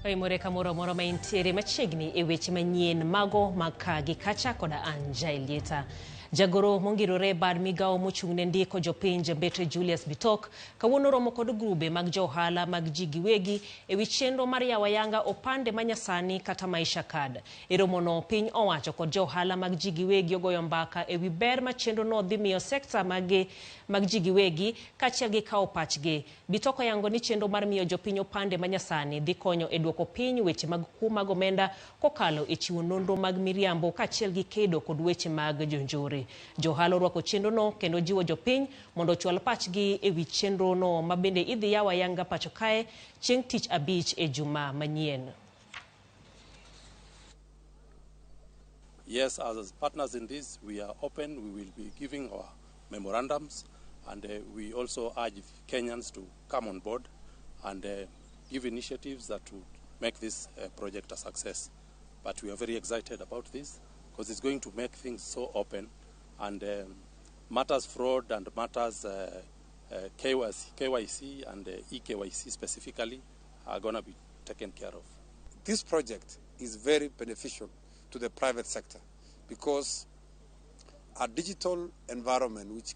Oimore kamoro amora ma intiere machiegni e weche manyien mago mag ka gi kacha koda Anja Elieta. Jagoro mongirore bad migawo mochung' ne ndiko jopinje Mbetre Julius Bitok kawuono romo kod grube mag jo ohala mag ji giwegi e wi chenro mar yawo ayanga opande manyasani kata Maisha Card. E romono piny owacho kod jo ohala mag ji giwegi ogoyo mbaka e wi ber ma chenrono dhi miyo sekta mag ji giwegi kaachiel gi kawo pachgi. Bitok oyango ni chenro mar miyo jopiny opande manyasani dhi konyo e duoko piny weche mag kuo mag omenda kokalo e chiwo nonro mag miriambo kaachiel gi kedo kod weche mag jonjore. Jo ohala orwako chenrono kendo jiwo jopiny mondo ochwal pachgi e wi chenrono ma bende idhi yaw ayanga pacho kae chieng' tich abich e juma manyien. Yes, as partners in this, we are open. We will be giving our memorandums, and we also urge Kenyans to come on board and give initiatives that would make this project a success. But we are very excited about this because it's going to make things so open, and matters fraud and matters KYC and eKYC specifically are going to be taken care of. This project is very beneficial to the private sector because a digital environment which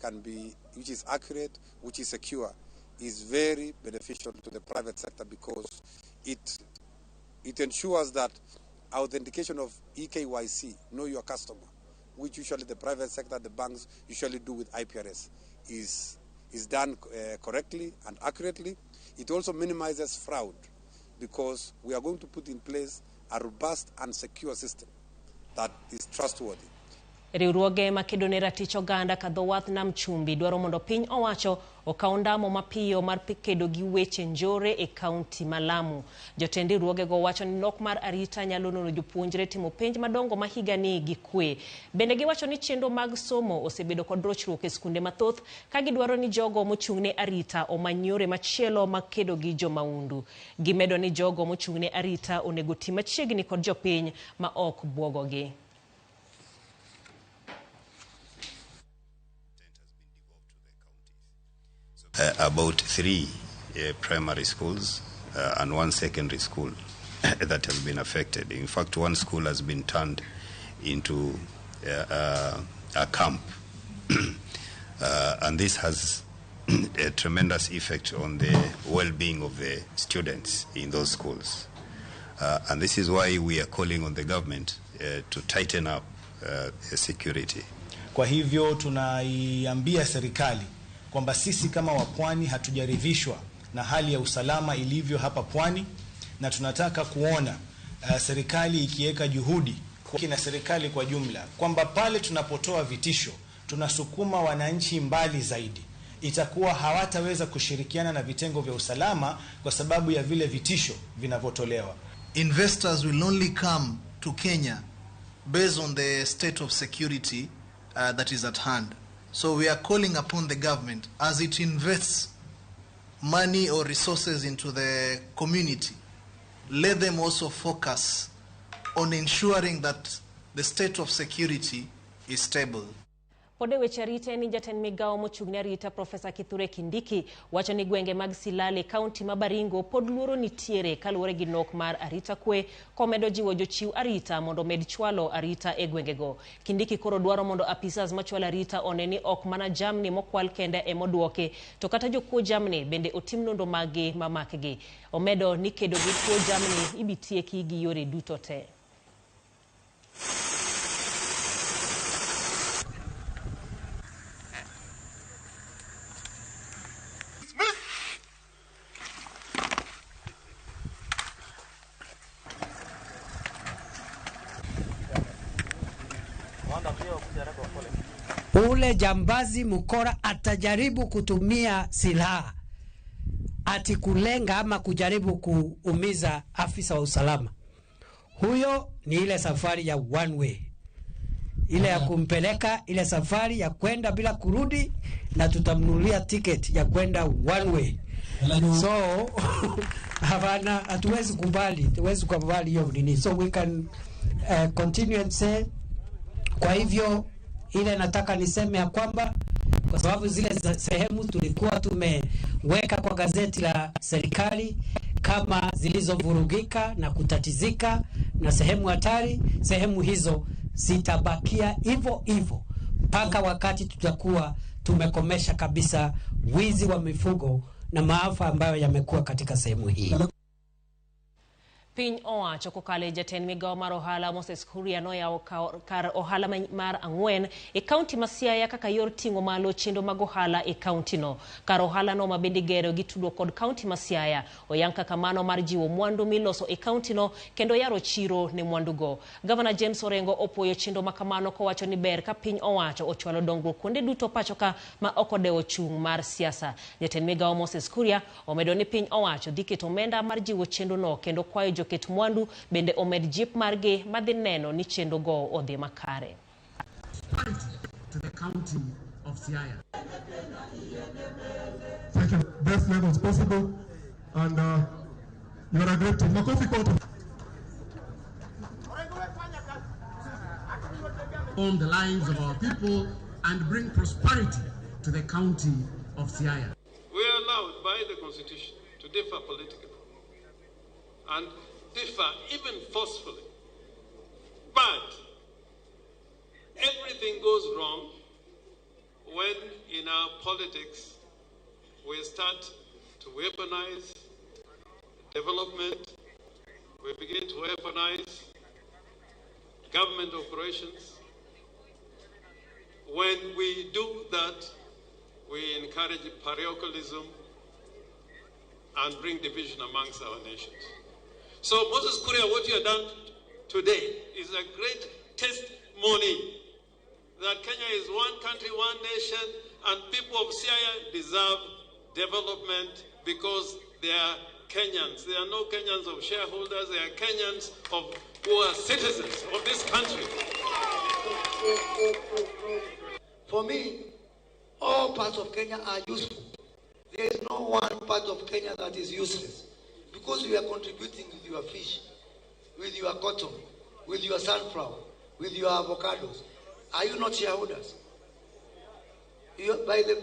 is accurate, which is secure, is very beneficial to the private sector because it ensures that authentication of eKYC, know your customer, which usually the private sector, the banks usually do with IPRS, is done correctly and accurately. It also minimizes fraud because we are going to put in place a robust and secure system that is trustworthy. Riwruoge makedo ne ratich oganda ka dho wath Nam Chumbi dwaro mondo piny owacho okaw ndamo mapiyo mar kedo gi weche njore e kaunti ma Lamu. Jotend riwruogego wacho ni nok mar arita nyalo nono jopuonjre timo penj madongo ma higani gi kwe. Bende giwacho ni chenro mag somo osebedo kod rochruok e skunde mathoth ka gidwaro ni jogo mochung' ne arita omany yore machielo mag kedo gi jomaundu. Gimedo ni jogo mochung' ne arita onego ti machiegni kod jopiny ma ok buogogi. About 3 primary schools and 1 secondary school that has been affected. In fact, 1 school has been turned into a camp, and this has a tremendous effect on the well-being of the students in those schools. And this is why we are calling on the government to tighten up security. Kwa hivyo tunaiambia serikali kwamba sisi kama wapwani hatujaridhishwa na hali ya usalama ilivyo hapa pwani, na tunataka kuona serikali ikiweka juhudi na serikali kwa jumla kwamba pale tunapotoa vitisho tunasukuma wananchi mbali zaidi, itakuwa hawataweza kushirikiana na vitengo vya usalama kwa sababu ya vile vitisho vinavyotolewa. Investors will only come to Kenya based on the state of security that is at hand. So we are calling upon the government as it invests money or resources into the community, let them also focus on ensuring that the state of security is stable. Pod e weche arita en ni jatend migawo mochung' ne arita Profesa Kithure Kindiki wacho ni gwenge mag Silale kaunti ma Baringo pod luoro nitiere kaluwore gi nok mar arita kwe, komedo jiwo jochiw arita mondo omed chwalo arita e gwengego. Kindiki koro dwaro mondo apisas machwalo arita one ni ok mana jamni mokwal kende emoduoki, to kata jokuo jamni bende otim nonro maggi mamakgi. Omedo ni kedo gi kuo jamni ibitieki gi yore duto te. Ule jambazi mkora atajaribu kutumia silaha ati kulenga ama kujaribu kuumiza afisa wa usalama, huyo ni ile safari ya one way, ile ya kumpeleka, ile safari ya kwenda bila kurudi, na tutamnunulia ticket ya kwenda one way. So hapana, hatuwezi kubali, hatuwezi kubali hiyo nini. So we can continue and say, kwa hivyo ile nataka niseme ya kwamba kwa sababu zile sehemu tulikuwa tumeweka kwa gazeti la serikali kama zilizovurugika na kutatizika na sehemu hatari, sehemu hizo zitabakia hivyo hivyo mpaka wakati tutakuwa tumekomesha kabisa wizi wa mifugo na maafa ambayo yamekuwa katika sehemu hii. Piny owacho kokalo e jatend migawo mar ohala Moses Kuria noyawo kar ohala mar 4 e kaunti ma Siaya kaka yor ting'o malo chenro mag ohala e kaunti no. Kar ohala no mabende igero gi tudruok kod kaunti ma Siaya oyang kaka mano mar jiwo mwandu miloso e kaunti no kendo yaro chiro ne mwandu go. Gavana James Orengo opuoyo chenro makamano kowacho ni ber ka piny owacho ochwalo dongruok kuonde duto pacho ka ma ok odewo chung' mar siasa. Jatend migawo Moses Kuria omedo ni piny owacho dhi keto omenda mar jiwo chenro no kendo kwayo joket mwandu bende omed jip margi madhi neno ni chenro go odhi makare. To the county of Siaya. Thank you. Best levels possible, and you are a great team. Makofi kote. On the lives of our people and bring prosperity to the county of Siaya. We are allowed by the Constitution to differ politically and differ even forcefully. But everything goes wrong when in our politics we start to weaponize development, we begin to weaponize government operations. When we do that, we encourage parochialism and bring division amongst our nations. So Moses Kuria, what you have done today is a great testimony that Kenya is one country, one nation, and people of Siaya deserve development because they are Kenyans. They are no Kenyans of shareholders, they are Kenyans of, who are citizens of this country. For me, all parts of Kenya are useful. There is no one part of Kenya that is useless, because you are contributing with your fish, with your cotton, with your sunflower, with your avocados. Are you not shareholders? You, by the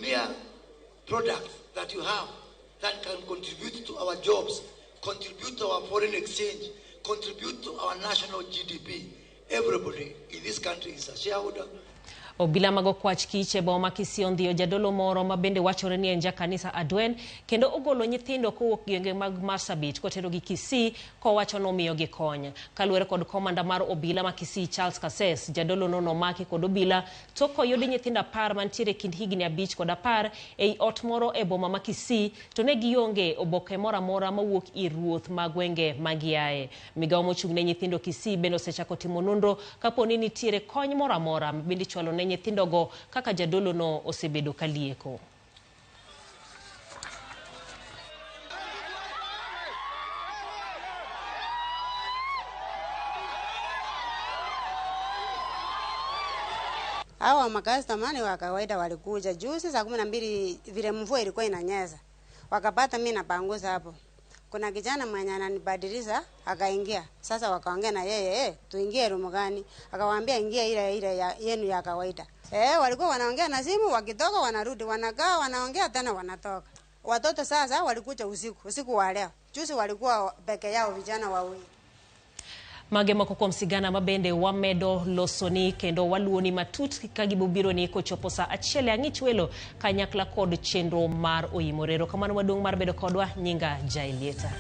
mere products that you have that can contribute to our jobs, contribute to our foreign exchange, contribute to our national GDP. Everybody in this country is a shareholder. Obila mag okwach kich e boma ma Kisii ondhiyo jadolo moro ma bende wachore ni en ja kanisa Adwen kendo ogolo nyithindo kowuok gwenge mag Marsabit koterogi Kisii kowacho nomiyogi kony. Kaluwore kod komanda mar obila ma Kisii Charles Kases, jadolo no nomaki kod obila tok koyudi nyithindo 10 mantiere kind higni 5 kod 10 ei ot moro e boma ma Kisii to ne gionge oboke moro amora mawuok ir ruoth ma gwenge magiaye. Migawo mochung' ne nyithindo Kisii bende osechako timo nonro kapo ni nitiere kony moro amora mabende ichwalo ne nyithindogo kaka jadolo no osebedo kalieko. Hawa makastomani wa kawaida walikuja juzi saa 12 vile mvua ilikuwa inanyesha. Wakapata mimi napanguza hapo. Kuna kijana mwenye ananibadilisha akaingia. Sasa wakaongea na yeye, tuingie room gani? Akawaambia ingia ile ile yenu ya kawaida. Walikuwa wanaongea na simu, wakitoka wanarudi, wanakaa wanaongea tena wanatoka. Watoto sasa walikuja usiku, usiku wa leo. Juzi walikuwa peke yao vijana wawili. Mage moko kuom sigana mabende wamedo losoni kendo waluoni matut ka gibobiro ni kochopo saa 1 ang'ich welo kanyakla kod chenro mar Oyimore. Kamano maduong' mar bedo kodwa, nyinga Jailieta.